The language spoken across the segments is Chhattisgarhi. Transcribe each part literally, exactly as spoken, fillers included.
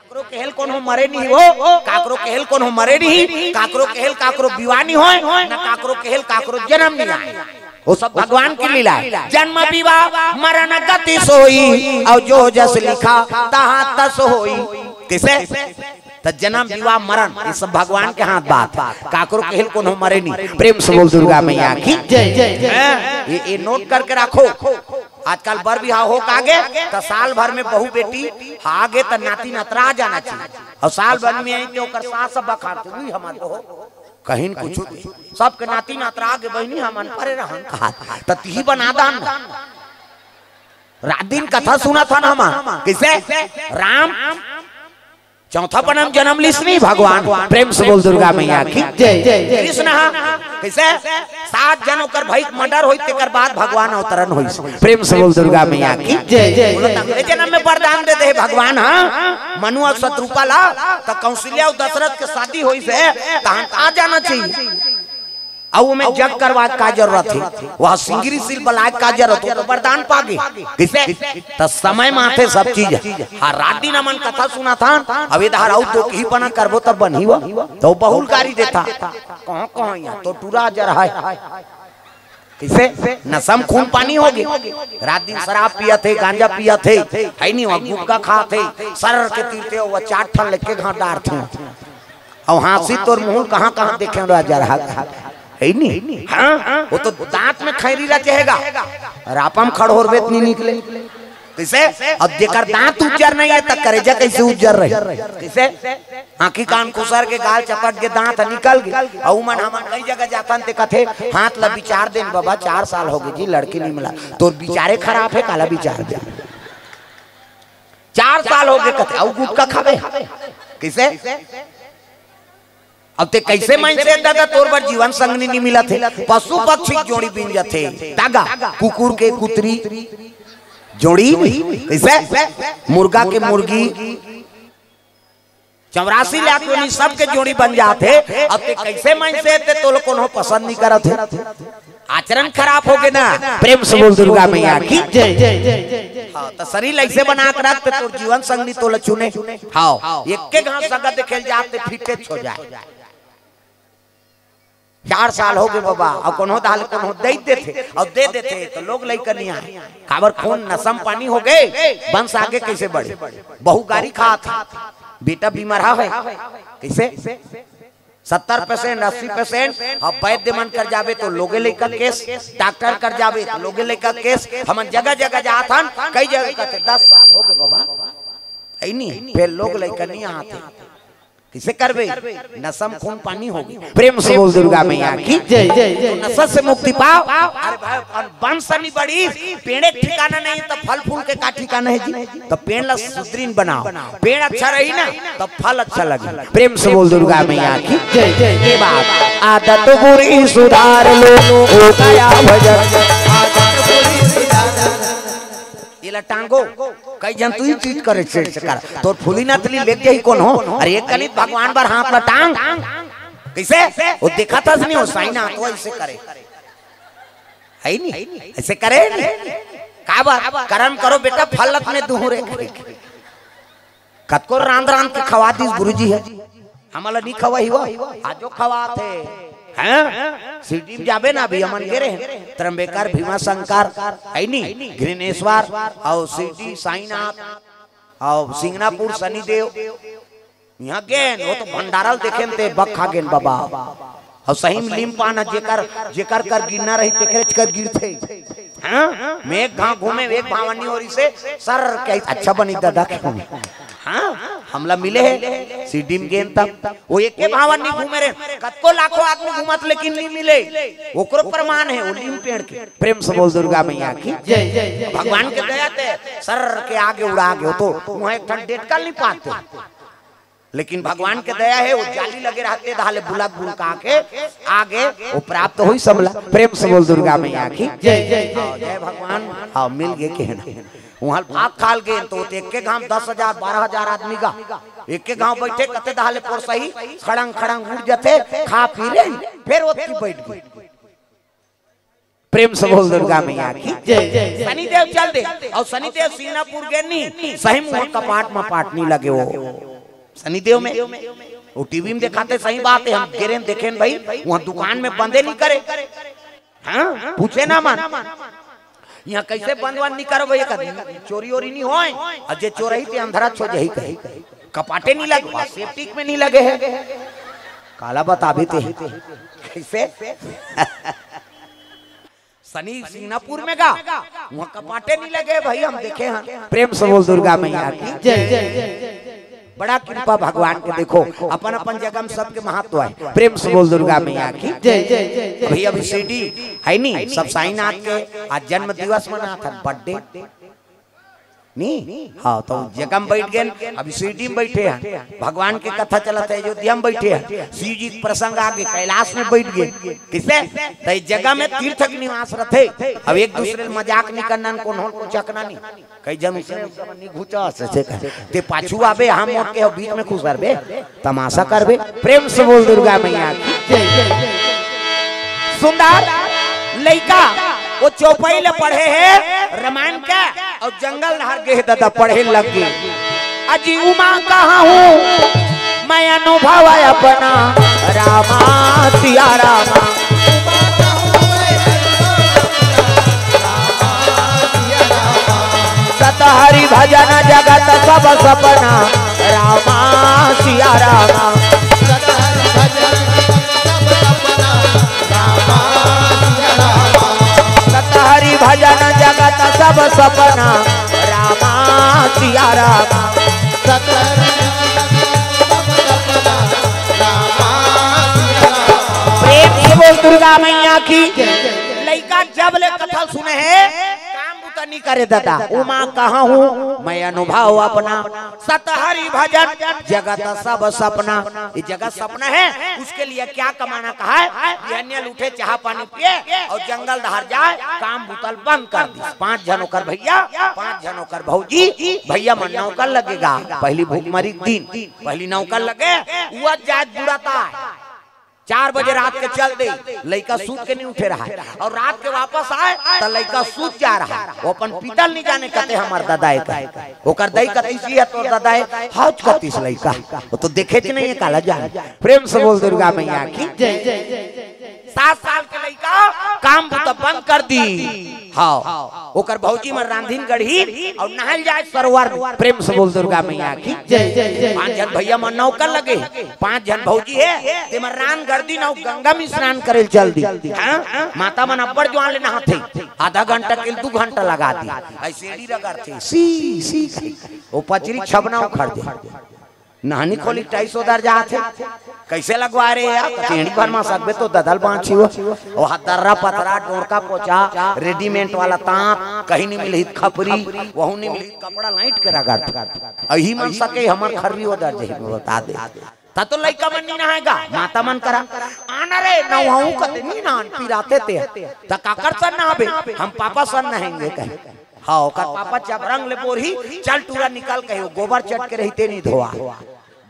काकरो केहेल कोनो मरे नहीं हो, काकरो केहेल कोनो मरे नहीं, काकरो केहेल काकरो विवाह नहीं होय, ना काकरो केहेल काकरो जन्म नहीं आय। वो सब भगवान की लीला है। जन्म विवाह मरण गति सोई, और जो जस लिखा तहाँ तस होई। किसे? त जन्म विवाह मरण, ये सब भगवान के हाथ बात। काकरो केहेल कोनो मरे नहीं। प्रेम से बोल दुर्गा मैया की जय। हैं? ये, ये नोट करके रखो। आजकल बर बिहाव हो कागे, त साल भर में बहू बेटी आगे त नाती नतरा जाना चाहिए। और साल भर में आई त ओकर सास सब बखान, "तू भी हमार बहू।" कहीं कुछ सबके नाती नतरा आगे, "बहिनी हमन परे रहन," कहा, त तिही बना दान ना। रात दिन कथा सुनत हन हम। किसे? राम चौथा पनम जन्म लिस नहीं भगवान। प्रेम से बोल दुर्गा मैया की जय। कृष्ण हा, किसे? सात जन ओकर भाई मर्डर होई, तेकर बाद भगवान अवतरण होई। प्रेम से बोल दुर्गा मैया की जय। बोलो त अगले जन्म में वरदान दे दे भगवान, हाँ, मनु और शत्रुपा ला, त कौशल्या और दशरथ के शादी होई से, तहन आ जाना चाहिए। अउ ओमे जग करवा का जरूरत है, वह सिंगरी सील बलाय का जरूरत है, तो वरदान पागे। किसे? त समय माथे सब चीज। हाँ, रात दिन हमन कथा सुनत हन, अब इधर आउ तो की बना करबो तब बनही वो, तो बहुल गारी देता। कहाँ, कहाँ यहाँ तो टूरा जर है। किसे? नशम खून पानी हो गए। रात दिन शराब पियत हे, गांजा पियत हे, है नहीं, वहाँ गुटखा खात हे, सर के तीरते हो, वह चार ठन लेके घाट डारते हो। अब हाँसी तोर मुंह कहाँ कहाँ देखे रह जा रहा है, नहीं? हाँ, वो तो दांत में खैरी रह जाएगा। रापम खड़होर बेत नहीं निकले। किसे? अब जेकर दांत उज्जर नहीं है, त करेजा कैसे उज्जर रहे? किसे? आंखी कान खुसर के गाल चपट के दांत निकल गए। अउ मन हमन कई जगह जातन ते कथे, "हाथ ला विचार देन बाबा, चार साल हो गए जी, लड़की नहीं मिला।" तोर विचारे खराब है, काला विचार दे। चार साल हो गए कथे, अउ गुटखा खावे। किसे? अब ते कैसे मन से दादा तोर बर जीवन संगनी नहीं मिलत हे? पशु पक्षी के जोड़ी बिन जाथे। दागा, कुकुर के कुतरी जोड़ी नहीं। कैसे? मुर्गा के मुर्गी, चौरासी लाख योनि सबके जोड़ी बन जाथे। अब ते कैसे मन से ते तोल कोनो पसंद नहीं करत हे? आचरण खराब हो गए ना। प्रेम से बोल दुर्गा मैया की जय। हाँ, तो शरीर ऐसे बना के रख, तो तोर जीवन संगनी तोला चुने। हाँ, एक के घास सगा देखेल जाते फिटे हो जाए। चार साल हो गए बाबा, अब कोनो दाल कोनो दे देथे, अब दे देथे तो लोग लइका नहीं आए। काबर खून नसम पानी हो गए, वंश आगे कैसे बढ़े? बहु गारी खात है, बेटा बीमार है, कैसे? सत्तर परसेंट, अस्सी परसेंट। अब वैद्य मन कर जाबे तो लोगे लइका केस, डॉक्टर कर जाबे तो लोगे लइका केस। हमन जगह जगह जात हन, कई जगह कहते, "दस साल हो गए बाबा, है नहीं, फिर लोग लइका नहीं आते।" किसे करबे? नसम खून पानी हो गए। प्रेम से बोल दुर्गा मैया की जय। जय, जय, जय। नशा से मुक्ति पाओ। अरे भाई, अन बंस नहीं बड़ी, पेड़े के ठिकाना नहीं तो फल फूल के का ठिकाना है जी? तो पेड़ ला सुदृढ़ बनाओ, पेड़ अच्छा रही ना तो फल अच्छा लगे। प्रेम से बोल दुर्गा मैया की जय। जय, जय। ये बात आदत बुरी सुधार लो, हो गया भजन। ये ला टांगो, कई जन तू ही चीज करे छेड़ से कर। तोर फूली नथली लेके ही कौन हो? अरे एक कनित भगवान बर हाथ ला टांग। कैसे? वो देखा था नहीं, वो साईं ना तो ऐसे करे। है नहीं? ऐसे करे नहीं? का बात? कर्म करो बेटा, फल अपने दुहरे करे। कतको रांध रांध के खवा दिस गुरुजी है। हमला नहीं खवा ही वो, आजो खवात है। हैं? सिटी में जाबे ना अभी, हमन गे रहे। त्र्यंबकेश्वर, भीमा शंकर, है नी? घृणेश्वर, और सिटी साईनाथ, और सिंगनापुर शनिदेव। यहाँ गेन, वो तो भंडारल देखे ते बक खा गेन बाबा। और सही में लीम पान है, जेकर, जेकर कर गिरना रही, तेकरेच कर गिरथे। हाँ? मैं एक घाव घूमे, एक भावन नहीं हो रही से, सर, क्या अच्छा बनी दादा के। हाँ? हमला मिले है, सीडी में गेन तब। वो एक के भावन नहीं घूमे रे, कतको लाखों आदमी घूमत लेकिन नहीं मिले। ओकरो प्रमाण है, वो लीम पेड़ के। प्रेम से बोल दुर्गा मैया की। जय, जय, जय, भगवान के दया ते, सर के आगे उड़ा गयो तो, वहाँ एक ठन डेटकल नहीं पाते। लेकिन भगवान के दया है, वो जाली लगे रहते, दहाले बुलक बुलका के आगे वो प्राप्त होई सबला। प्रेम से बोल दुर्गा मैया की। जय, जय, जय, जय भगवान। हाँ, मिल गए के है ना। वहाँ भाग खाल गए तो एक के घाम दस हजार, बारह हजार आदमी का एक के घाम बैठे, कते दहाले पोर सही खड़ंग खड़ंग उड़ जाते, खा पी ले, फिर ओतकी बैठ गए। प्रेम से बोल दुर्गा मैया की। जय, जय, जय। शनिदेव चल दे, और शनिदेव सिंगनापुर गे नहीं, सही में वहाँ कपाट में पाट नहीं लगे हो। सनी देओल में, वो टीवी में देखाथे, सही बात हे, हम गे रहेन देखेन भाई, वहाँ दुकान में बंदे नहीं करे। हाँ, पूछे ना मन, यहाँ कैसे बंद वंद नहीं करो भैया, कभी चोरी ओरी नहीं होय, अउ जे चोरही ते अंधरा हो जाही कहे, कपाटे नहीं लगे, सेप्टिक में नहीं लगे हे, काला बताबे ते, कैसे? सनी सिंगापुर में गा, वहाँ कपाटे नहीं लगे भाई, हम देखे हैं। प्रेम से बोल दुर्गा मैया की जय। बड़ा कृपा भगवान के, देखो अपन अपन जगह में सबके महत्व हे। प्रेम से बोल दुर्गा मैया की जय। अभी अभी सीडी हे नी, सब साईनाथ के आज जन्म दिवस मनाथन, बर्थडे नी। हाँ, तो जगह में बैठ गेन, अभी सीडी में बैठे हैं, भगवान के कथा चलत हे, अयोध्या में बैठे हैं, शिव जी के प्रसंग आगे कैलाश में बैठ गेन। किसे? तो इस जगह में तीर्थ के निवास रथे। अब एक दूसरे से मजाक नहीं करना, कोनो को चकना नहीं। कई जन उसे नहीं घुचा से, से कहे, ते पाछू आबे, हम मोट के हो, बीच में खुसरबे, तमाशा करबे। प्रेम से बोल दुर्गा मैया की जय। सुंदर लइका वो चौपाई ले पढ़े हे रामायण के, अउ जंगल डहर गे हे ददा, पढ़े लग गे। अजी उमा कहाँ हूँ मैं अनुभव अपना, रामा सिया रामा। सत हरि भजन जगत सब सपना, रामा सिया रामा। सत हरि भजन जगत सब सपना, रामा सिया रामा। प्रेम से बोल दुर्गा मैया की। लइका जब ले कथा सुने हे, काम बुता नहीं करे ददा। उमा कहाँ हूँ मैं अनुभव अपना, सत हरि भजन जगत सब सपना। ये जगत सपना हे, उसके लिए क्या कमाना कहा हे? बिहनिया ले उठे, चाहा पानी पिए अउ जंगल डहर जाए, काम बुता ल बंद कर दिस। पांच झन ओकर भैया, पांच झन ओकर भौजी, भैया मन नौकर लगे गा। पहली भूखमरी के दिन, पहली नौकर लगे, वो जात बुढ़ाता हे। चार बजे रात के चल दे, लइका सूत के नहीं उठे रहा हे, अउ रात के वापस आए त लइका सूत जा रहा हे। वो अपन पिता ल नहीं जाने कते हमर ददा हे कहे। ओकर दई कतिस हे तोर ददा हे, हौच कतिस लइका, वो तो देखेच नहीं हे, काला जाने। प्रेम से बोल दुर्गा मैया की जय। सात साल के लइका काम बुता बंद कर दिस। हाँ, ओकर भौजी मन रांधिन गढ़िन अउ नहाय ल जाए सरोवर में। प्रेम से बोल दुर्गा मैया की जय। पांच झन भैया मन नौकर लगे, पांच झन भौजी हे, ते मन रांध गढ़िन अउ गंगा में स्नान करे ल चल दिस। हाँ, माता मन अब्बड़ जुआर ले नहाथे, आधा घंटा के दू घंटा लगा दिस। अइसे सीढ़ी रगड़थे, सी सी कही, वो पचरी छबना उखड़ दे। नहानी खोली टाइस ओदर जात हे, कैसे लगवाए रे यार? कथेड़ी भर मा सकबे तो ददा ल बांची हो। ओ हा दर्रा पतरा, डोरका कोचा, रेडीमेड वाला तांत, कहीं नहीं मिलही खपरी, वहू नहीं मिलही, कपड़ा लाइट के रगड़। अही मन सके हमर खर्री ओदर जही, मैं बता दे। त तो लइका मन नहीं नहाय गा, माता मन करा। आना रे, नहाहूं कते नहीं नहान, पिराथे ते। त काकर सन नहाबे, हम पापा सन नहाएंगे कहे। हाँ, ओकर पापा जब रंग ले बोरही, चल टूरा निकल कहे, वो गोबर चट के रहिते नहीं धोआ।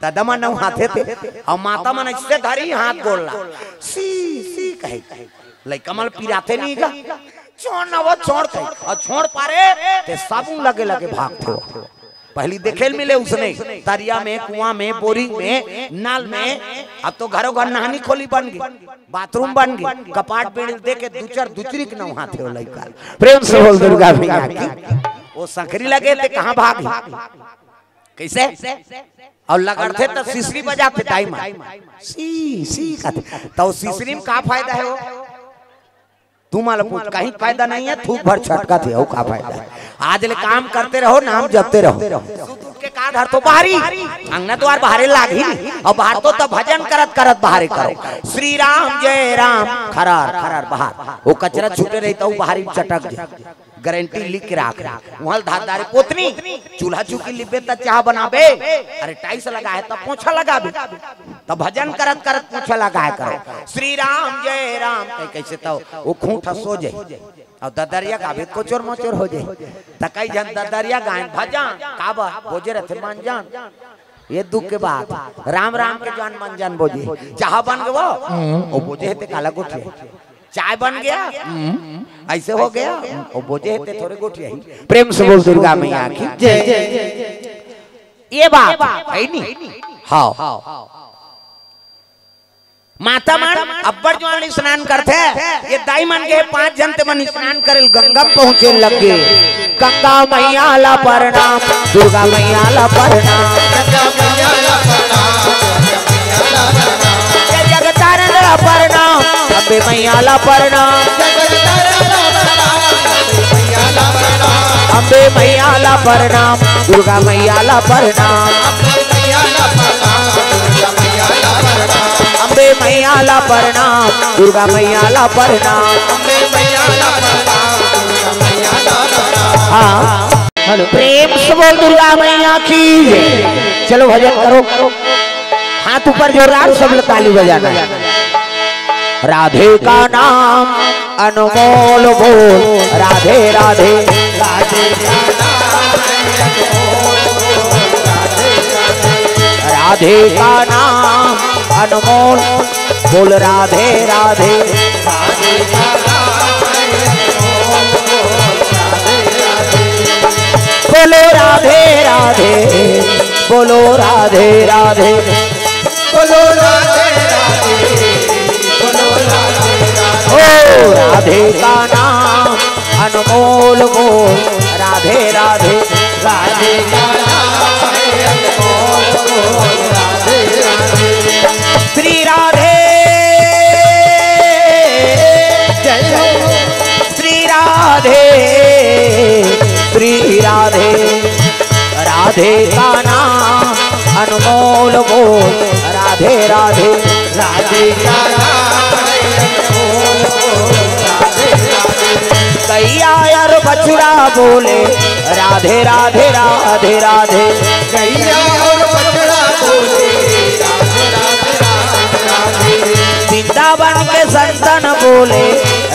ददा मन नहाथे ते, अउ माता मन अइसे धरी हाथ गोड़ ला, सी सी कहे, लइका मन पिराथे नहीं गा, छोड़ ना वो छोड़ कहे, अउ छोड़ पारे ते साबुन लगे लगे भागथे। पहली देखे ल मिले उसने, तरिया में, कुआं में, बोरिंग में, नल में, अब तो घरों घर नहानी खोली बन गे, बाथरूम बन गे, कपाट बेड़ी ल देके दू चार दुचरी के नहाथे वो लइका। प्रेम से बोल दुर्गा मैया की। वो संकरी लगे ते कहाँ भागही? कैसे? अउ लगड़थे त सिसरी बजाथे दाई मन। सी सी कथे। त वो सिसरी में का फायदा हे वो? तुमन ल पूछ, कहीं फायदा नहीं हे, थूक भर छटकत हे, अउ का फायदा हे? आज ले काम करते रहो, नाम जपते रहो। सुत उठ के का धरथो बाहरी, अंगना द्वार बाहरे लागही, अउ बाहर तो तब भजन करत करत बाहरे करो। श्री राम जय राम, खरर खरर बाहर, वो कचरा छूटे रही त वो बाहरी में चटक जाए। गारंटी लिख के राख, उहाँ ल धारदारी पोतनी, चूल्हा चुकी लिबे त चाह बनाबे, अरे टाइस लगा हे त पोछा लगाबे, त भजन करत करत पोछा लगाए करो। श्री राम जय राम कहे, कैसे त वो खूंट ह सो जाए, अउ ददरिया गाबे त कोचर मोचर हो जाए। त कई झन ददरिया गायन भजन, काबर बोजे रथे मन जान। ये दुख के बात, राम राम के जान मन जान बोजे। चाह बन गे वो, ओ बोजे हे ते काला गोठिया। चाय बन गया, हम्म, ऐसे हो गया, ओ बोजे हे ते थोरे गोठिया ही। प्रेम से बोल दुर्गा मैया की जय। ये बात हे नी, आओ। माता मन अब्बड़ जुवार ले स्नान करथे। ये दाई मन के पांच झन ते मन स्नान करे ल गंगा म पहुंचे लग गे। गंगा मैया ला प्रणाम, दुर्गा मैया ला प्रणाम, जय जगतारण ला प्रणाम, अम्बे मैया ला प्रणाम, अम्बे मैया ला प्रणाम, दुर्गा मैया ला प्रणाम, अम्बे मैया ला प्रणाम, दुर्गा मैया ला प्रणाम। हाँ। हेलो। प्रेम से बोल दुर्गा मैया की। चलो भजन करो, हाथ ऊपर जोरदार सब लोग ताली बजाना है। राधे का नाम अनमोल बोल, राधे राधे। राधे का नाम अनमोल बोल, राधे राधे। बोलो राधे राधे, बोलो राधे राधे। बोलो राधे राधे, बोलो राधे राधे। ओ राधे का नाम अनमोल बोल, राधे राधे। राधे का नाम है अनमोल बोल, राधे राधे। श्री राधे, जय हो। श्री राधे, श्री राधे। राधे का नाम अनमोल बोल, राधे राधे। राधे का नाम है अनमोल बोल, राधे राधे। गैया और बछड़ा बोले, राधे राधे राधे राधे। गैया और बछड़ा बोले, राधे राधे राधे राधे। वृंदावन के संतन बोले,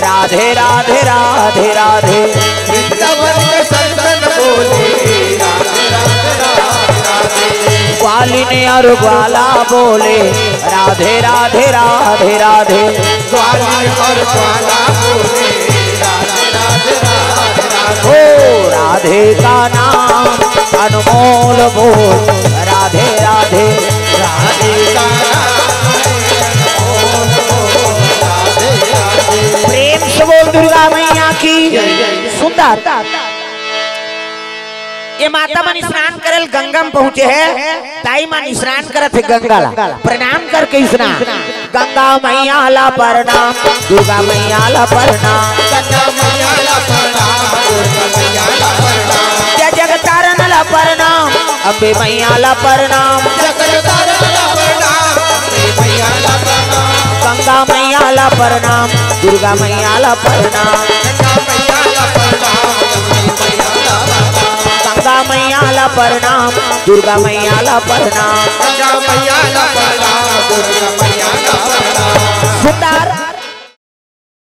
राधे राधे राधे राधे। वृंदावन के संतन बोले, राधे राधे राधे राधे। ग्वालिन और ग्वाला बोले, राधे राधे राधे राधे। ग्वालिन और ग्वाला बोले, राधे राधे राधे राधे। ओ राधे का नाम अनमोल बोल, राधे राधे। राधे का नाम अनमोल बोल, राधे राधे। प्रेम से बोल दुर्गा मैया की। सुंदर। ये माता मन स्नान करे ल गंगा म पहुंचे हे, दाई मन स्नान करत हे गंगा ला, प्रणाम करके स्नान। गंगा मैया ला प्रणाम, दुर्गा मैया ला प्रणाम, गंगा मैया ला प्रणाम, दुर्गा मैया ला प्रणाम। जय जगतारण ला प्रणाम, अम्बे मैया ला प्रणाम, जगतारण ला प्रणाम, अम्बे मैया ला प्रणाम। गंगा मैया ला प्रणाम, दुर्गा मैया ला प्रणाम, गंगा मैया ला प्रणाम, अम्बे मैया ला प्रणाम। गंगा मैया ला प्रणाम, दुर्गा मैया ला प्रणाम, गंगा मैया ला प्रणाम, दुर्गा मैया ला प्रणाम। सुंदर।